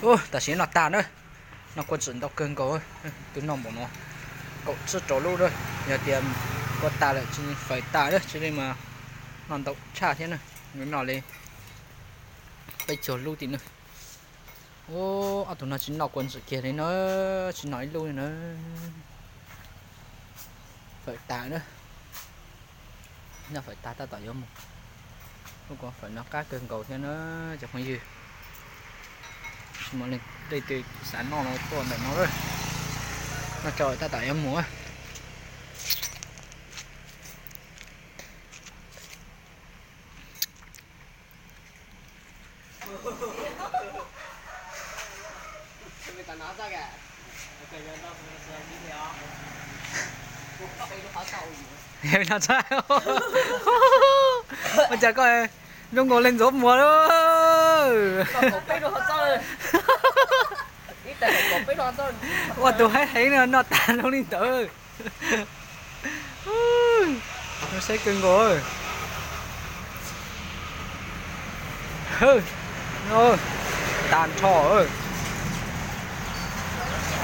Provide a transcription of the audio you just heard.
Tam sim no tag na, noj kua ntxim ntau kawg nkaus, tus noj npaum no kaum tsib rau lub na. Yog tias kua tas lawm tsis faws tas na, tsis li mas noj ntau tshaj thiab na. Nws noj li peb caug lub tim na. Ob tug no tsis noj kua ntxim kiag li na, tsis noj ib lub li na. Faws tas na, noj faws tas tab tom yuav mus. Lub kua faws no qab kawg nkaus thiab na cov phooj ywg. Tsis muaj leej twg xav noj no tuaj ntawm no, noj tso tab tom yuav mus. Ua cas koj zoo nkaus li ntxuav muag lawm. Ua tus haib heev no noj tas zoo li ntawd. Saib kawg nkaus. Tas nrho.